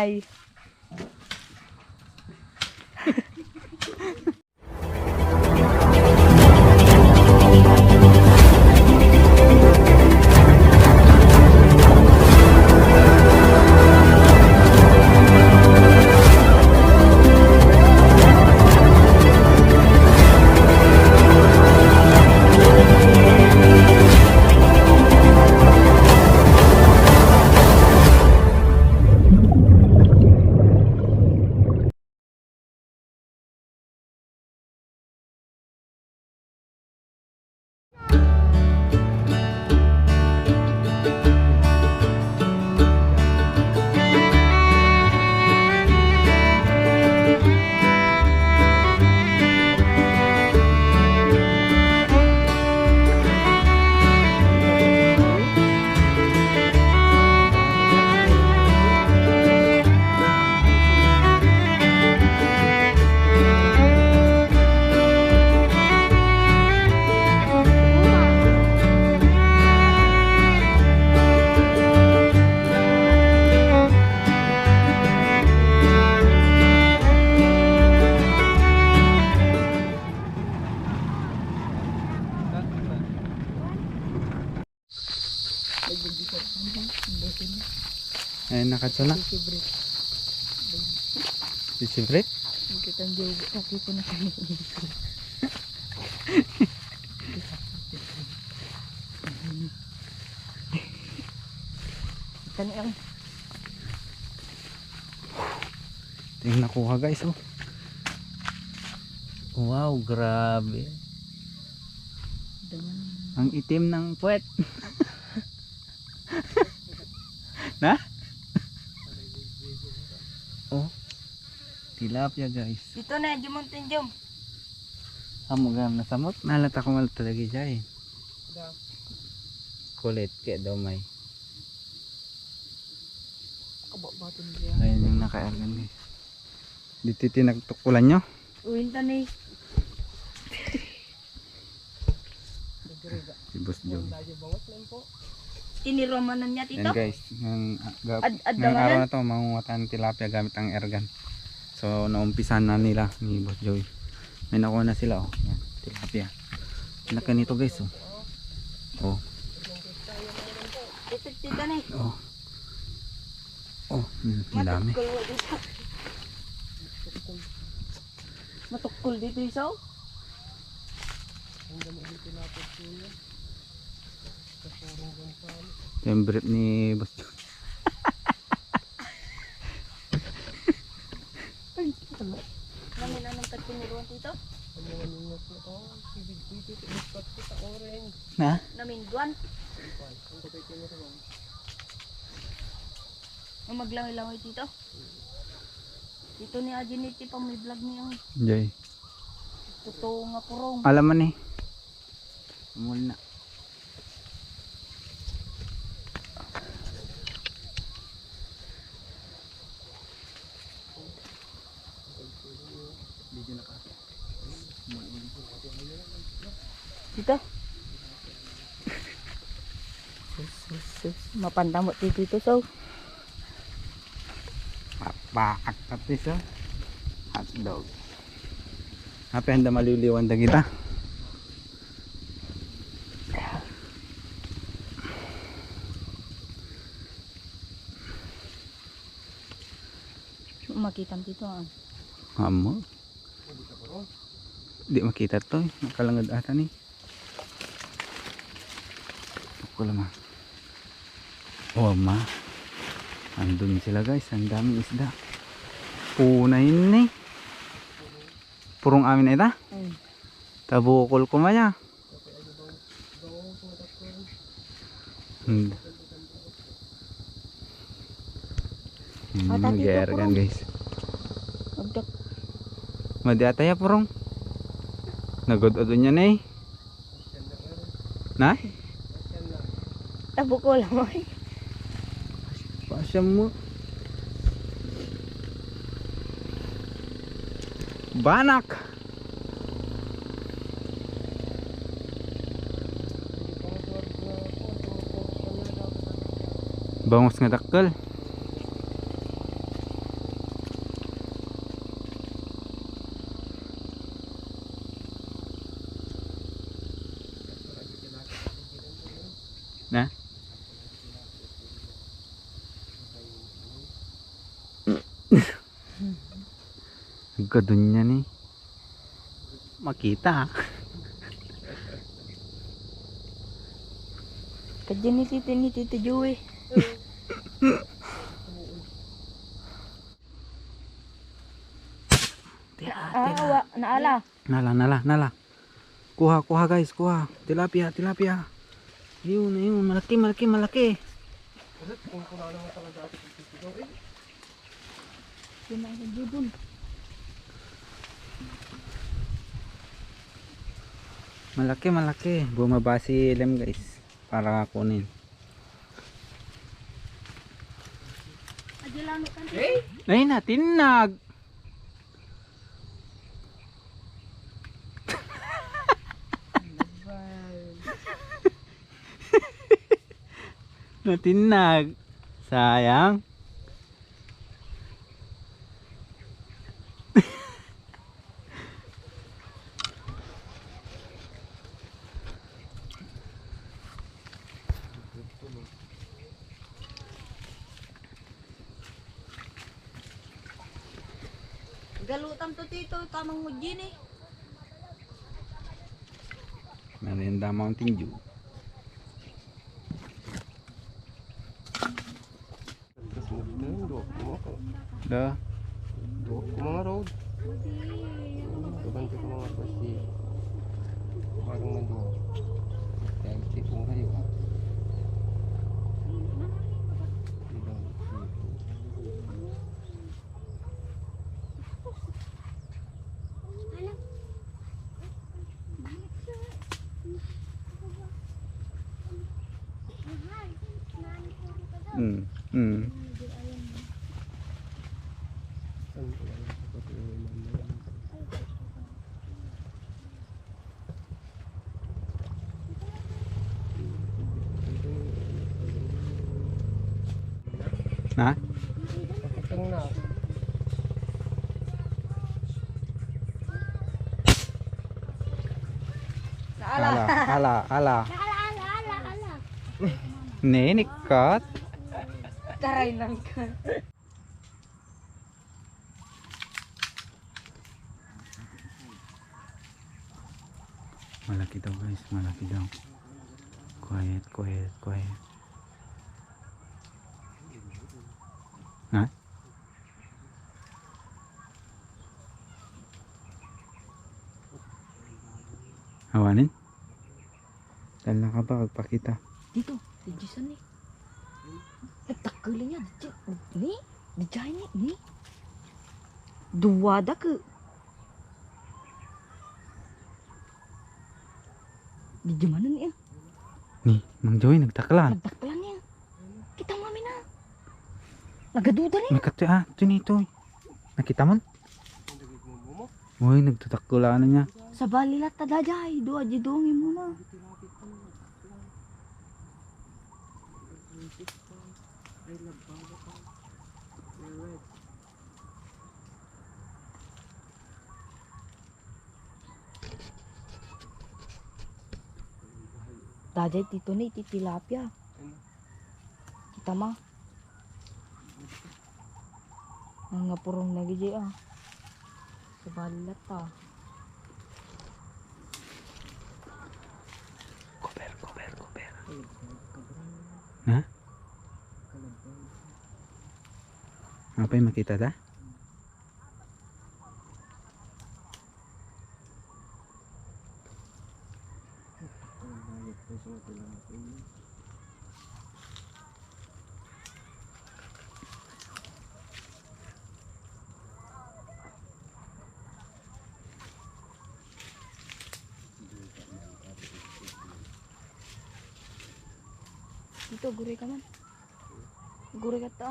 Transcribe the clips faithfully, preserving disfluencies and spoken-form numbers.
Ay. Ay, nakadto na. Sisibre. Sisibre? Kita ang jowa. Okay ko na kami. Tani ang Ito yung nakuha, guys, oh. Wow, grabe. Ang itim ng puwet. Na? Oh. Tilapia, guys. Dito na, Jumon, Tinjum. Amo gam nasamot. Nalata ko malta lagi, jay. Kulit, kaya daw may. Kababaton niya. Ayun yung nakaargan, guys. Dito tinagtukulan nyo? Uwin ta ni. Si Boss Joey. Tiniromanan niya, Tito? Yan, guys, ngayong, ah, gab-, Ad-, ngayong araw na to, mangunguha tayo ng tilapia gamit ang air gun. So, naumpisan na nila ni Boss Joey. May nakuha na sila, oh. Yan, tilapia. Laki nito, guys, oh. Oh. Ito, Tito, ni. Oh. Oh, hmm, ang dami. Matukol dito, iso. Ang dami dito na po, Kuya. Ito yung brief ni Boss John. Namin anong tagpiniruan dito? Ano nga ninyo po? Oh, sibig dito, sa ispat ko sa orange. Na? Namin duan. Ang kapit yung ruang. Ang maglangoy-langoy dito. Dito ni Ajin iti pang may vlog niya. Jay. Totoo nga purong. Alam man eh. Muna. Dito. Sus, sus, sus. Mapanta mo ti dito, so. Papaak tapis, oh. Hotdog. Happy handa maliwliwan da kita. Makitam dito, ah. Amo. Di makita to, eh. Nakalangad ata ni. Ako lang, ah. Oh, ma. Andun sila, guys. Ang daming isda. Puna yun, eh. Purong amin na ita? Mm. Tabukol ko maya. Hmm. Hmm, ata dito, mag-air gun, purong, guys. Agdak. Madi ata ya, purong. Nagod-odon niya na eh. Na? Tabukol mo eh. Pasya mo. Banak. Bangus nga dakkel. Agkadun niya ni. Makita. Kadyan ni Tito, ni Tito Joey. Tira, ah, tira. Wa, naala. Nala, nala, nala. Kuha, kuha guys, kuha. Tilapia, tilapia. Ayun, ayun. Malaki, malaki, malaki. Malaki, malaki. Bumaba si Lem guys. Para kunin. Ay, natinnag. Natinnag. Sayang. Galutam to, Tito, tamang mo, Jenny. Merienda Mountain Dew. Da. Duwa ko mga road. Dugan ko mga pasti. Parang may duwa. Kaya tipong kayo, ah. Ibang tipo. Mm, mm. Ha? Ito na. Ala, ala, ala. Ala, ala, ala, ala. Ninikkat. Taray nang ka. Malaki daw, guys, malaki daw. Quiet, quiet, quiet. Ha? Awanen? Saan lang ka ba? Agpakita. Dito, si Jason ni. Nagtakkel niya. Di, ni? Di jay ni? Ni? Duwa da ke. Di jamanan niya. Ni, Mang Joey, nagtaklan. Nagtaklan niya. Kita mo amin na. Nagaduda rin. May katya, ah, ito nito. Nakita mo? Uy, nagtatakkulaan niya. Sabali la ta daydiay, dua di dungin mo na. Daydiay, Tito, ni ti tilapia. Kita ma. Ang nga purong na gidi, ah. Sabali la ta. Cover, cover, cover. Ha? Apay makita ta? Dito, guri ka man. Guri ka ta.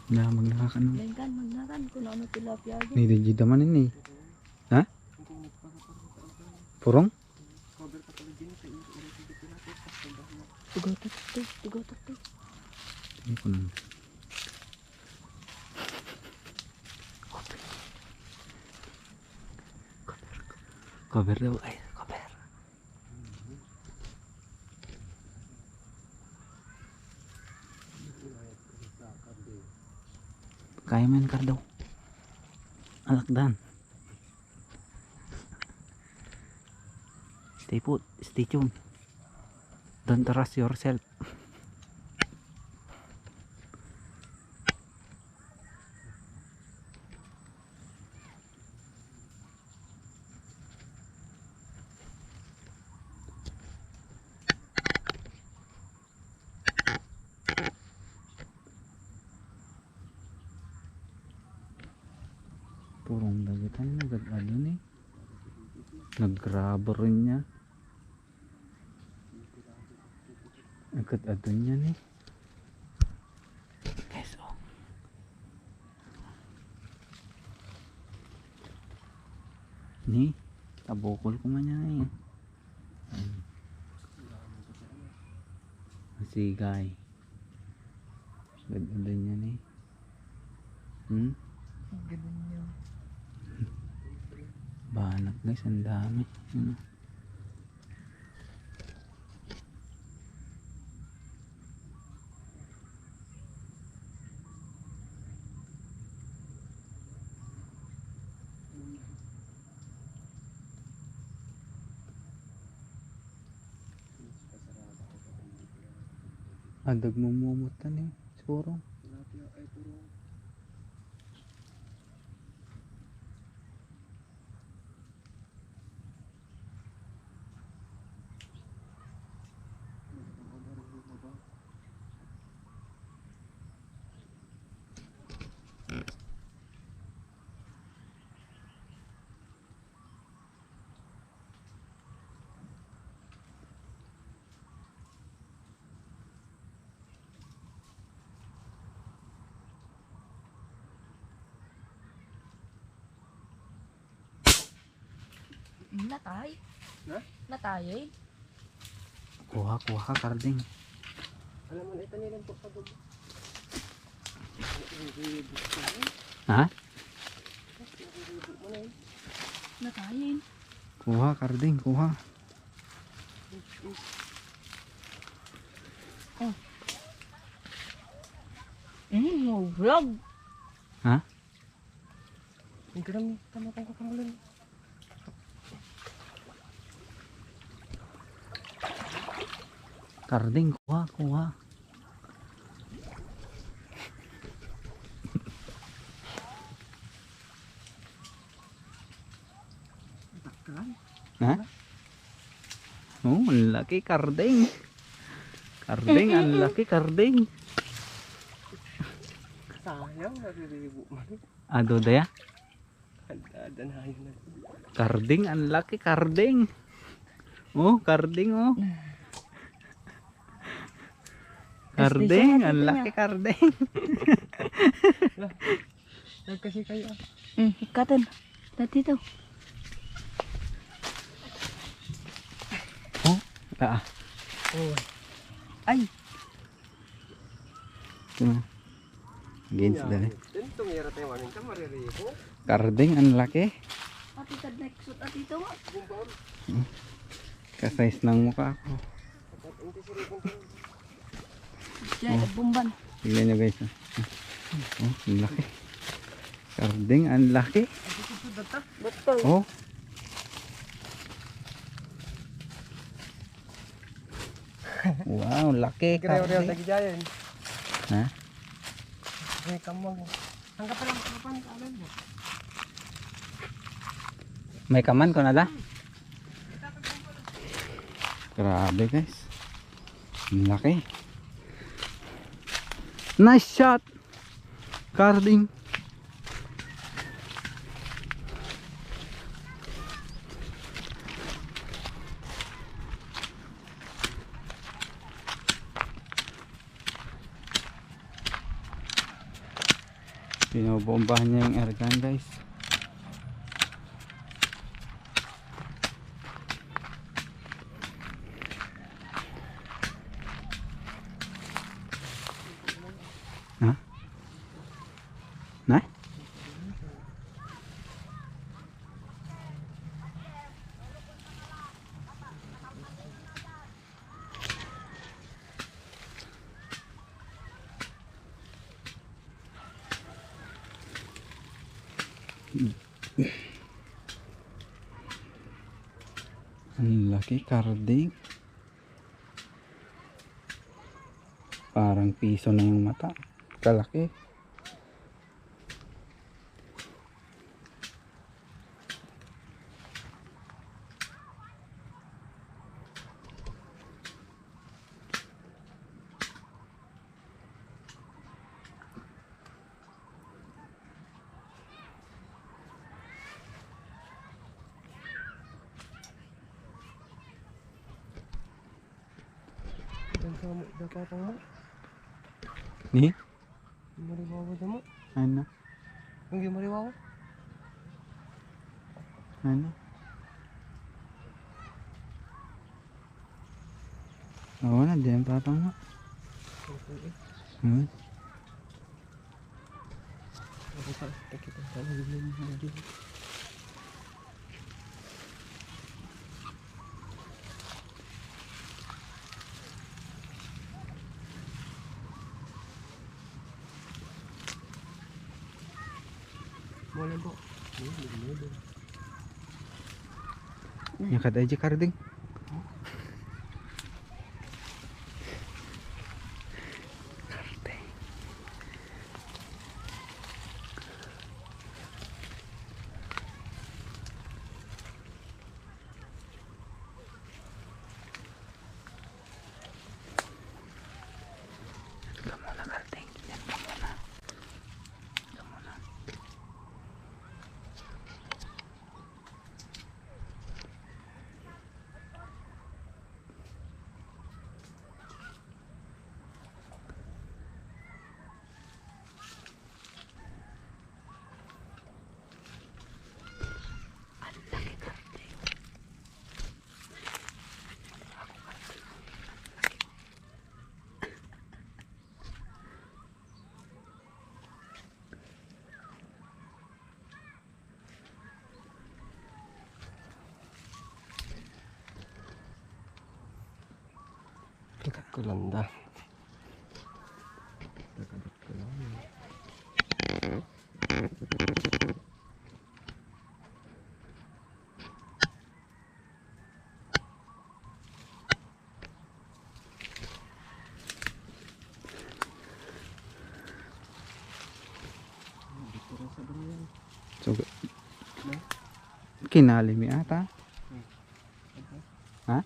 Na, magnaka ka na. Lain kan, magnaka kan. Kung ano tilapia dyan. Ni, di, di naman ini. Ha? Purong? Tugaw to, to, tugaw to, to. Ano ko nun? Cover daw, ay, cover. Amen, Cardo. Alakdan. Stay put, stay tuned. Don't rush yourself. Purong dagita ni nagad-adu ni. Nag-rubber niya. Nagad-adu niya ni. Guys, oh. Ni, tabukol ko man yan eh. Ayun. Masigay. Ganda niya ni. Hmm? Ang ganda niya. Banak guys, ang dami. Hmm. Adag mo mo mata ni, siguro. Natay? Ha? Natay eh. Kuha, kuha, Karding. Ano man ito nilang po sa dugo? Ha? Natayin. Kuha, Karding, kuha. Oh. Mm, no vlog. Ha? Ang garam, tama kong kapangulan. Karding, kuha, kuha. Takal. Ha? Oh, ang laki, Karding. Karding, ang laki, Karding. Sayang, nalilibo man. Ado daya? Ada, ada na yun. Karding, ang laki, Karding. Oh, Karding, oh. Karding, ang laki, Karding. Nagkasi kayo, ah. Hmm, ikatan. Dati to. Oh, ah. Oh. Ay. Ito na. Against the light. Yan, tumira tayo, mamin ka, mariribo. Karding, ang laki. Pati kad next suit, ati ito nga. Kasayis ng mukha ko. Diyan, oh. Bomban. Tingnan nyo guys. Oh, oh, ang laki. Karding, ang laki. Betul. Oh. Wow, laki. Karding. Ha? May kamang. Ang kapalang kapan, kanan mo. May kaman ko na da. Grabe guys. Ang laki. Nice shot. Karding. Binobombahan niya yung airgun, guys. Ha? Na? Ang laki, karding. Parang piso na yung mata. Kalaki. Ang kamo, dapat ang mo. Ni? Mariwawa na mo. Ano? Ang di mariwawa? Ano? Oo na, di ang tatang mo. Okay, eh. Hmm? Ako pa, takita sa mga video. Wala po. Ayun, hindi mo din. Nya kada di karding. Karding. Diyan ka muna, Karding. Diyan ka muna. Diyan ka muna. Kita ko landa. Kita ko landa. So, kinali mi ata. Ha?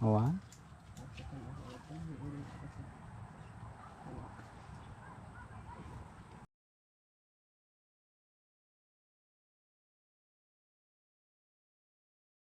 Awa?